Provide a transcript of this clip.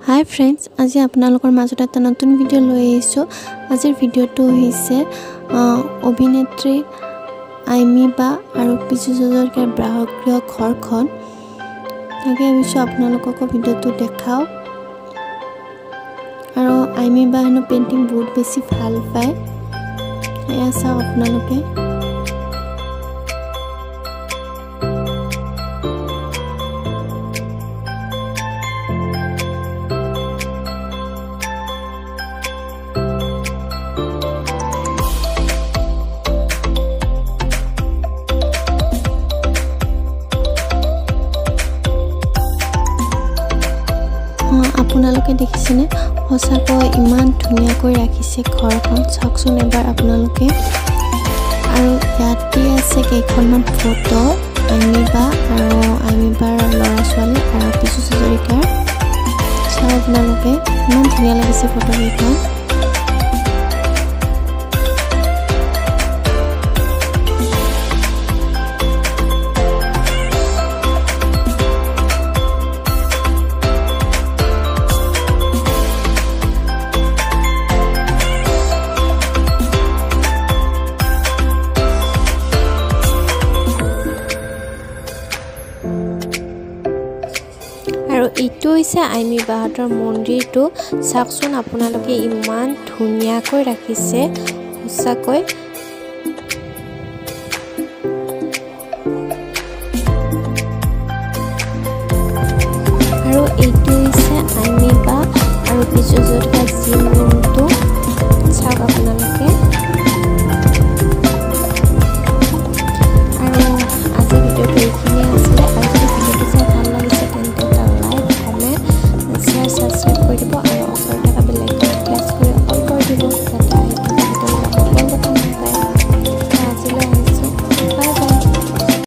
হাই friends, আজি আপোনালোকৰ মাজত এটা নতুন ভিডিঅ' লৈ আহিছোঁ। আজিৰ ভিডিঅ'টো হৈছে অভিনেত্ৰী আইমী বা আৰু পীযুষ হাজৰিকাৰ বাসগৃহ ঘৰখন। তাকে ভাবিছোঁ আপোনালোককো ভিডিঅ'টো দেখাওঁ। আৰু আইমী বা হেনো পেইণ্টিং বহুত বেছি ভাল পায়, এয়া চাওক আপোনালোকে। আপোনালোকে দেখিছেনে সঁচাকৈ ইমান ধুনীয়াকৈ ৰাখিছে ঘৰখন, চাওকচোন এবাৰ আপোনালোকে। আৰু ইয়াতে আছে কেইখনমান ফটো আইমী বা আৰু আইমী বাৰ ল'ৰা ছোৱালী আৰু পীযুষ হাজৰিকাৰ। চাওক আপোনালোকে, ইমান ধুনীয়া লাগিছে ফটোকেইখন। আৰু এইটো হৈছে আইমী বাহঁতৰ মন্দিৰটো, চাওকচোন আপোনালোকে, ইমান ধুনীয়াকৈ ৰাখিছে সঁচাকৈ।